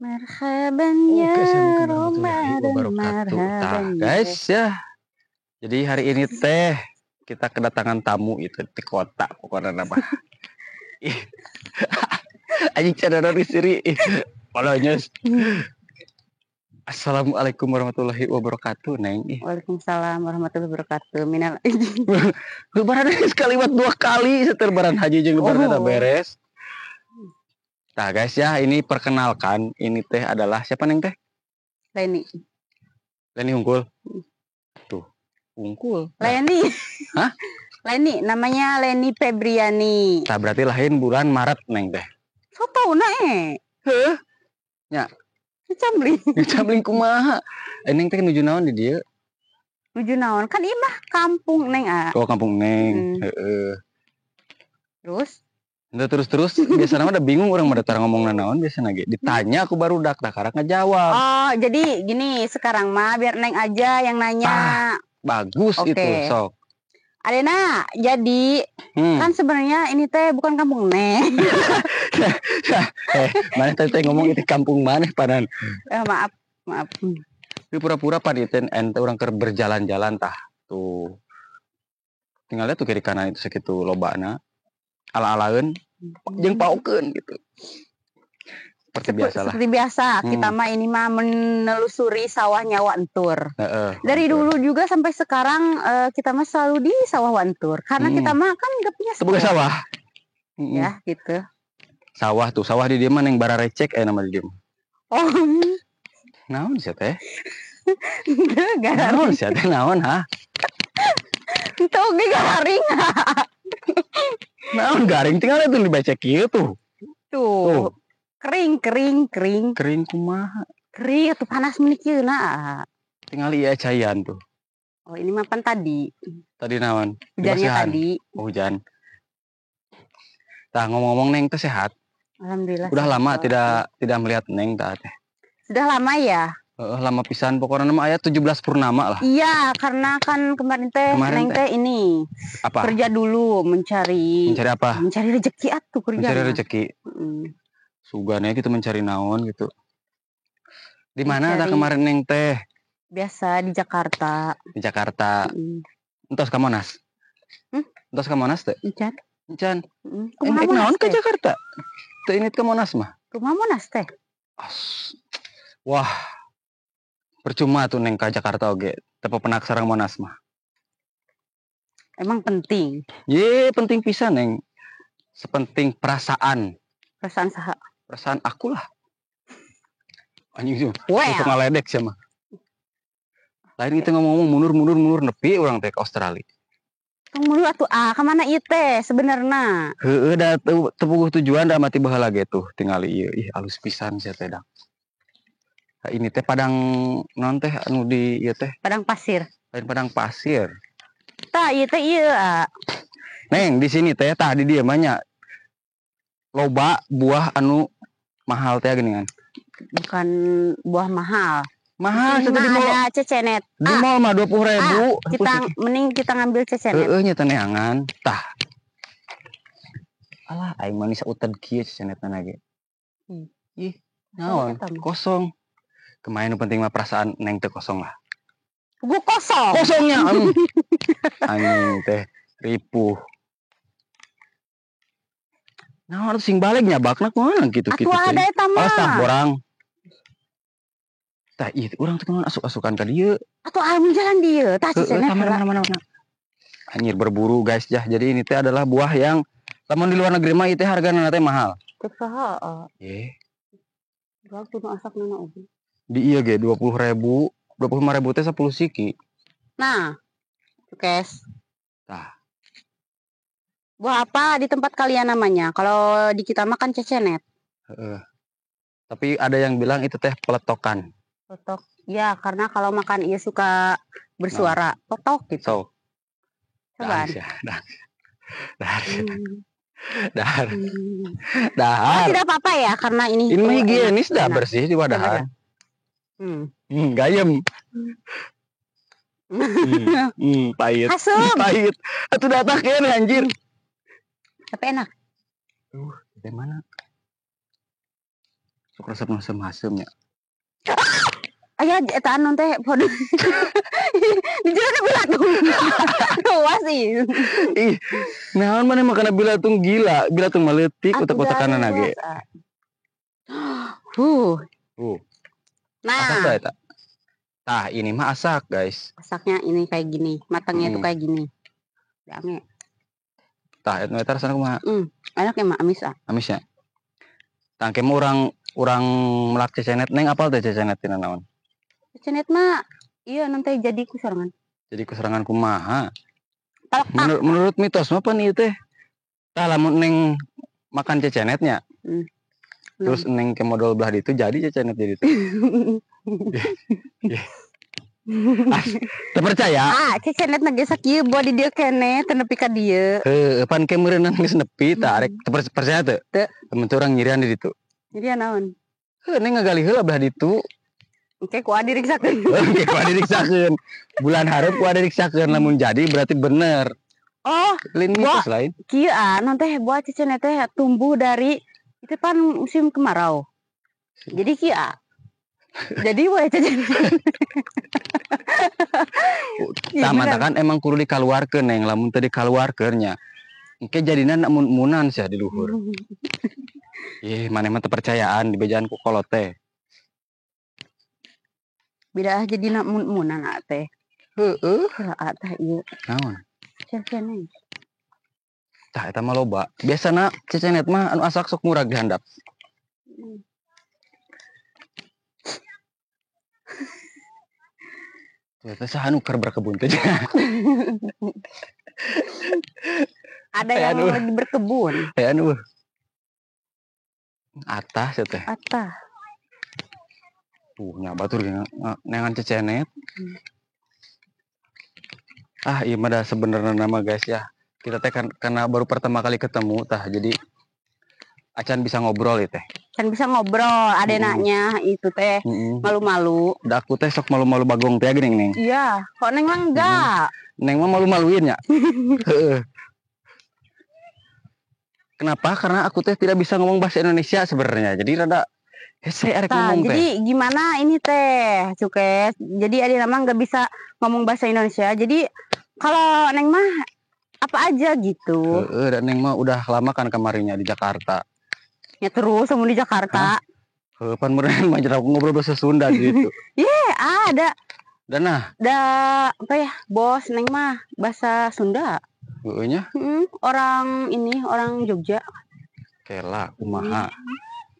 Marhaban Oke, ya assalamualaikum warahmatullahi Ramadan, wabarakatuh. Tah, marhaban ya. guys ya. Jadi hari ini teh kita kedatangan tamu itu di kota pokoknya nama. Ih. Anjing cadar di sini. Polonyos. Assalamualaikum warahmatullahi wabarakatuh, Neng. Ih, Waalaikumsalam warahmatullahi wabarakatuh. Minal izin. Lebaran sekali buat dua kali lebaran haji jeung lebaran eta Oh. beres. Nah guys ya, ini perkenalkan, ini teh adalah siapa, Neng, teh? Leni. Leni Unggul. Tuh, Unggul. Nah, Leni. Hah? Leni, namanya Leni Febriani. Nah, berarti lahir bulan Maret, Neng, teh. So tau na eh. Heuh, Camling. Camling kumaha? Eh, Neng teh nuju naon di dieu? Nuju naon? Kan ieu mah kampung Neng ah. Oh, kampung Neng. Heeh. Terus? Udah terus-terus biasanya mah udah bingung orang mah tara ngomong naon biasanya ge. Ditanya aku baru dak tah karak ngejawab. Oh, jadi gini, sekarang mah biar Neng aja yang nanya. Tah, bagus Oke. itu, sok. Adena, jadi kan sebenarnya ini teh bukan kampung Neng. Eh, mana teh teh ngomong itu kampung mana panan. Eh, maaf, maaf. Ini pura-pura pan itu ente orang keur berjalan-jalan tah. Tuh. Tinggalnya tuh kiri kanan itu segitu lobana. Ala-alaeun jeung paukeun gitu. Seperti biasa lah. Seperti biasa, kita mah ini mah menelusuri sawahnya Wantur. Dari betul. dulu juga sampai sekarang kita mah selalu di sawah Wantur. Karena kita mah kan gak punya Teu boga sawah. sawah. Ya, gitu. Sawah tuh, sawah di dieu mah neng bararecek nama di dieu mah. Oh, Naon sia teh? Enggak. Naon sia teh naon, ha? Itu oge garing. Naon garing, tinggal itu dibecek kieu tuh. Tuh. Tuh. Kering, kering, kering. Kering kumaha? Kering atuh panas meuni kieu na. Tinggal iya caian tuh. Oh, ini mah pan tadi. Tadi naon? Hujannya Dibasihan. tadi. Oh, hujan. Tah, ngomong-ngomong Neng teh sehat? Alhamdulillah. Udah sehat lama walafiat. tidak tidak melihat Neng tah teh. Sudah lama ya? Heeh, lama pisan pokoknya nama aya 17 purnama lah. Iya, karena kan kemarin teh Kemarin Neng teh. teh ini Apa? kerja dulu mencari Mencari apa? Mencari rezeki atuh kerja. Mencari mah. rezeki. Sugane gitu mencari naon gitu. Di mana tah Mencari- kemarin Neng teh? Biasa di Jakarta. Di Jakarta. Entos ka Monas? Hmm? Entos ka Monas teh? Encan. Encan. Heeh. Eh, Kumaha naon Monas ke teh? Jakarta? Teu ini ke Monas mah. Kumaha Monas teh? As. Wah. Percuma tuh Neng ka Jakarta oge. Teu penak sareng Monas mah. Emang penting. Ye, penting pisan, Neng. Sepenting perasaan. Perasaan saha? Perasaan aku lah. Anjing sih. Well. Langsung ngaledek sih mah. Lain itu ngomong-ngomong mundur mundur mundur nepi urang teh ke Australia. Tong mundur atuh ah, kemana ieu teh sebenarnya? Heeh, da teu teu puguh tujuan da mati baheula ge tuh tingali ieu. Ih, alus pisan sia teh dang. Nah, ini teh padang naon teh anu di ieu teh? Padang pasir. Lain padang pasir. Tah ieu teh ieu ah. Neng, di sini teh tah di dieu mah nya loba buah anu mahal teh geuningan. Bukan buah mahal. Mahal Di cenah di mah mall. ada cecenet. Di Ah, mall mah 20.000. kita mending kita ngambil cecenet. Heeh, nya teh neangan. Tah. Alah, aing mah bisa uted kieu cecenetna ge. Ih, naon? Eta mah. Kosong. Kemarin nu penting mah perasaan Neng teh kosong lah. Gua kosong. Kosongnya. Anjing teh ripuh. Nah, harus sing balik nya bakna kumaha gitu-gitu Atuh teh. ada eta mah. Awas tah borang. Tah ih urang teh kunaon asuk-asukan ka dieu. Atuh aing jalan dieu. Tah Heeh, cecenet tah mana heula. mana mana mana. Anjir, berburu guys ya. Jadi ini teh adalah buah yang lamun di luar negeri mah ieu teh hargana teh mahal. Teu saha. Ah. Ye. Waktu nu asakna na oge. Di ieu ge 20.000, 25.000 teh 10 siki. Nah, Cukes. Tah. Buah apa di tempat kalian namanya? Kalau di kita mah kan cecenet. Heeh. Tapi ada yang bilang itu teh peletokan. Peletok. Ya, karena kalau makan iya suka bersuara. Peletok gitu. So. Cobaan. Dahar sia, dahar. Dahar sia. Dahar. Oh, Dahar. tidak apa-apa ya karena ini Ini mah tuh higienis dah, enak. bersih di wadahan. Gayem. Pahit. Hasum. Pahit. Atuh datang kene anjir. Tapi enak. Dari mana? Sok resep nu asem-asem nya. Aya eta anu teh podo. Di jero bilatung. Luas ih. Ih, naon maneh makan bilatung gila, bilatung mah leutik utak-utakanna ge. Huh. Nah, Asak teh eta. Tah, ini mah asak, guys. Asaknya ini kayak gini, matangnya itu kayak gini. Dange. Tah, eta rasana kumaha? Enak emang amis ah. Amis ya. Tah, engke mah urang melak cecenet, Neng apal teh cecenet tina naon? Cecenet mah iya nanti jadi kusorangan. Jadi kusorangan kumaha? Palak. Menurut mitos mah pan ieu teh. Tah lamun Neng makan cecenetnya. Terus Neng ke modal belah ditu jadi cecenet jadi teh. Terpercaya? Ah, cecenet na ge sakieu boa di dieu keneh teu nepi ka dieu. Heueuh, pan ke meureunnan geus nepi tah arek percaya teu? Teu. Temen teh urang nyirian di ditu. Nyirian naon? Heuh, Neng ngagali heula belah ditu. Oke, ku adi riksakeun. Oke, ku adi riksakeun. Bulan hareup ku adi riksakeun lamun jadi berarti bener. Oh, lain mitos lain. Kieu ah, non teh buah cecenet teh tumbuh dari itu pan musim kemarau. Jadi kieu ah. Jadi buah cecenet. Tah matakan emang kudu dikaluarkeun Neng, lamun teu dikaluarkeun nya. Engke jadina mun-munan sia di luhur. Ih, maneh mah teu percayaan dibejaan ku kolot teh. Beda jadi nak mun-munan teh. Heeh. Heeh teh ieu. Naon? Cecenet. Tah eta mah loba. Biasana cecenet mah anu asak sok murag di handap. Tuh teh saha nu keur berkebun teh. Ada yang lagi berkebun. Aya anu. Atah sia teh. Atah. Tuh nya batur ge neangan cecenet. Ah, ieu mah da sebenarnya nama guys ya. Kita teh kan karena baru pertama kali ketemu tah jadi acan bisa ngobrol ieu teh. Acan bisa ngobrol, adenanya itu teh malu-malu. Da aku teh sok malu-malu bagong teh geuning Neng. Iya, kok Neng mah enggak. Neng mah malu-maluin ya. Heeh. Kenapa? Karena aku teh tidak bisa ngomong bahasa Indonesia sebenarnya. Jadi rada hese arek ngomong teh. Jadi gimana ini teh, Cukes? Jadi Adina mah nggak bisa ngomong bahasa Indonesia. Jadi kalau Neng mah apa aja gitu. Heeh, dan Neng mah udah lama kan kemarinya di Jakarta. Ya terus sama di Jakarta. Heuh, pan meureun mah jadi aku ngobrol bahasa Sunda gitu. Ye, ada. Dan nah. Da apa ya? Bos Neng mah bahasa Sunda. Heeh nya. Orang ini, orang Jogja. Kela, kumaha.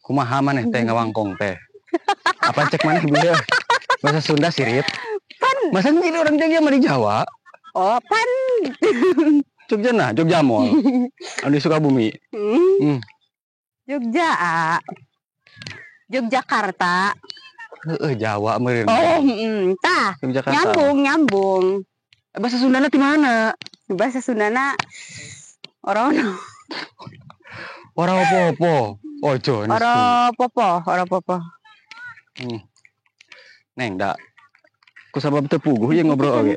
Kumaha maneh teh ngawangkong teh. Apa cek maneh bieu? Bahasa Sunda sirit. Pan. Masa jadi orang Jogja mah di Jawa? Oh, pan. Jogja nah, Jogja Mall. Anu di Sukabumi. Jogja. Yogyakarta. Heeh, Jawa meureun. Oh, tah. Yogyakarta. Nyambung. Bahasa Sundana di mana? Bahasa Sundana orang Ora apa-apa. Ojo. Ora apa-apa, Neng, da. Ku sabab teu puguh ye ngobrol oge.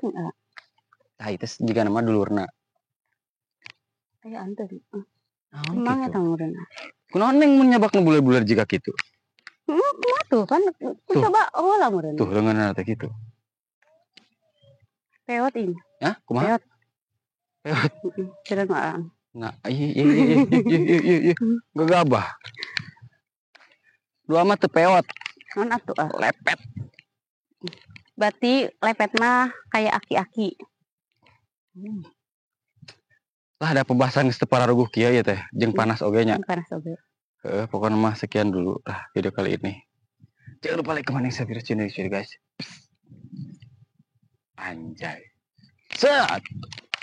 Tah itu jiga nama dulurna. Aya anteun. Emang eta meureun. Kunaon Neng mun nyabak nu buler-buler jiga kitu? Kumaha tuh kan coba heula meureun. Tuh leungeunna teh kitu. Peot ini. Hah? Kumaha? Peot. Peot. Kira mah. Nah, iya. Gegabah. Dua mah teu peot. Naon atuh ah? Lepet. Berarti lepet mah kayak aki-aki. Lah ada pembahasan geus teu pararuguh kieu ya teh, jeung panas oge nya. Panas oge. Heeh, pokoknya mah sekian dulu lah video kali ini. Jangan lupa like, comment, dan subscribe, guys. Anjay. Set.